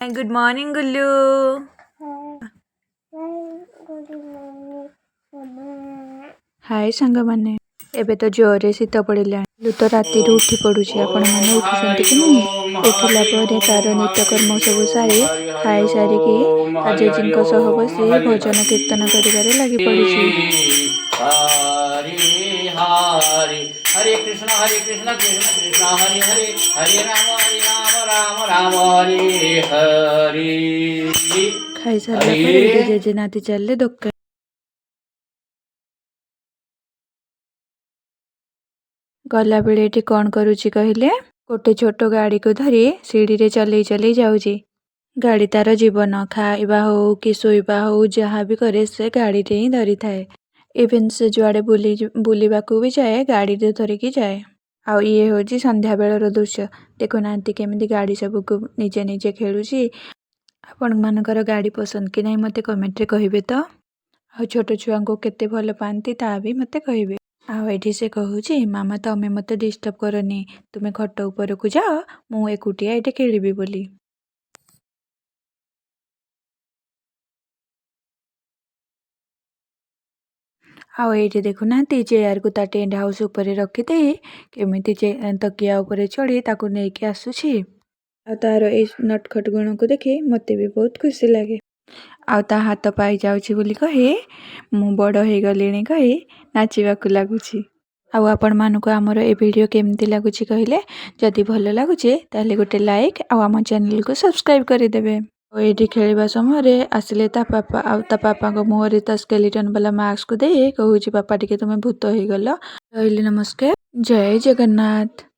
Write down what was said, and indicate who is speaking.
Speaker 1: Good morning Gullu. ହାଏ ସାଙ୍ଗମାନେ, ଏବେ ତ ଜୋରରେ ଶୀତ ପଡ଼ିଲାଣି। ଲୁ ତ ରାତିରୁ ଉଠି ପଡ଼ୁଛି। ଆପଣମାନେ ଉଠୁଛନ୍ତି କି ନାହିଁ? ଉଠିଲା ପରେ ତାର ନିତ୍ୟକର୍ମ ସବୁ ସାରି, ଖାଇସାରିକି ତା ଜେଜେଙ୍କ ସହ ବସି ଭଜନ କୀର୍ତ୍ତନ କରିବାରେ ଲାଗି ପଡ଼ିଛି।
Speaker 2: Hare Hare, Hare Krishna Hare Krishna Krishna Krishna Hare Hare, Hare Rama Hare Rama Rama Rama Hare Hare.
Speaker 1: ଖାଇସାରିଲା ପରେ ଏଠି ଜେଜେ ନାତି ଚାଲିଲେ ଦୋକାନ। ଗଲାବେଳେ ଏଠି କ'ଣ କରୁଛି କହିଲେ? ଗୋଟେ ଛୋଟ ଗାଡ଼ିକୁ ଧରି ସିଡ଼ିରେ ଚଲେଇ ଚଲେଇ ଯାଉଛି। ଗାଡ଼ି ତାର ଜୀବନ। ଖାଇବା ହଉ କି ଶୋଇବା ହଉ, ଯାହା ବି କରେ, ସେ ଗାଡ଼ିରେ ହିଁ ଧରିଥାଏ। ଇଭେନ୍ ସେ ଯୁଆଡ଼େ ବୁଲିବାକୁ ବି ଯାଏ, ଗାଡ଼ିରେ ଧରିକି ଯାଏ। ଆଉ ଇଏ ହେଉଛି ସନ୍ଧ୍ୟାବେଳର ଦୃଶ୍ୟ। ଦେଖୁନାହାନ୍ତି, କେମିତି ଗାଡ଼ି ସବୁକୁ ନିଜେ ନିଜେ ଖେଳୁଛି। ଆପଣମାନଙ୍କର ଗାଡ଼ି ପସନ୍ଦ କି ନାହିଁ, ମୋତେ କମେଣ୍ଟରେ କହିବେ ତ। ଆଉ ଛୋଟ ଛୁଆଙ୍କୁ କେତେ ଭଲ ପାଆନ୍ତି, ତା ବି ମୋତେ କହିବେ। ଆଉ ଏଇଠି ସେ କହୁଛି, "ମାମା, ତମେ ମୋତେ ଡିଷ୍ଟର୍ବ କରନି, ତୁମେ ଖଟ ଉପରକୁ ଯାଅ, ମୁଁ ଏକୁଟିଆ ଏଇଠି ଖେଳିବି" ବୋଲି। ଆଉ ଏଇଠି ଦେଖୁନାହାନ୍ତି, ଚେୟାରକୁ ତା ଟେଣ୍ଟ ହାଉସ୍ ଉପରେ ରଖିଦେଇ କେମିତି ତକିଆ ଉପରେ ଚଢ଼ି ତାକୁ ନେଇକି ଆସୁଛି। ଆଉ ତାର ଏଇ ନଟଖଟ ଗୁଣକୁ ଦେଖି ମୋତେ ବି ବହୁତ ଖୁସି ଲାଗେ। ଆଉ ତା ହାତ ପାଇଯାଉଛି ବୋଲି କହି, ମୁଁ ବଡ଼ ହେଇଗଲିଣି କହି ନାଚିବାକୁ ଲାଗୁଛି। ଆଉ ଆପଣମାନଙ୍କୁ ଆମର ଏ ଭିଡ଼ିଓ କେମିତି ଲାଗୁଛି କହିଲେ? ଯଦି ଭଲ ଲାଗୁଛି, ତାହେଲେ ଗୋଟେ ଲାଇକ୍ ଆଉ ଆମ ଚ୍ୟାନେଲକୁ ସବସ୍କ୍ରାଇବ୍ କରିଦେବେ। ଆଉ ଏଇଠି ଖେଳିବା ସମୟରେ ଆସିଲେ ତା ପାପା। ଆଉ ତା ପାପାଙ୍କ ମୁହଁରେ ତା ସ୍କେଲିଟନ୍ ବାଲା ମାସ୍କକୁ ଦେଇ କହୁଛି, "ପାପା, ଟିକେ ତୁମେ ଭୂତ ହେଇଗଲ।" ରହିଲି, ନମସ୍କାର, ଜୟ ଜଗନ୍ନାଥ।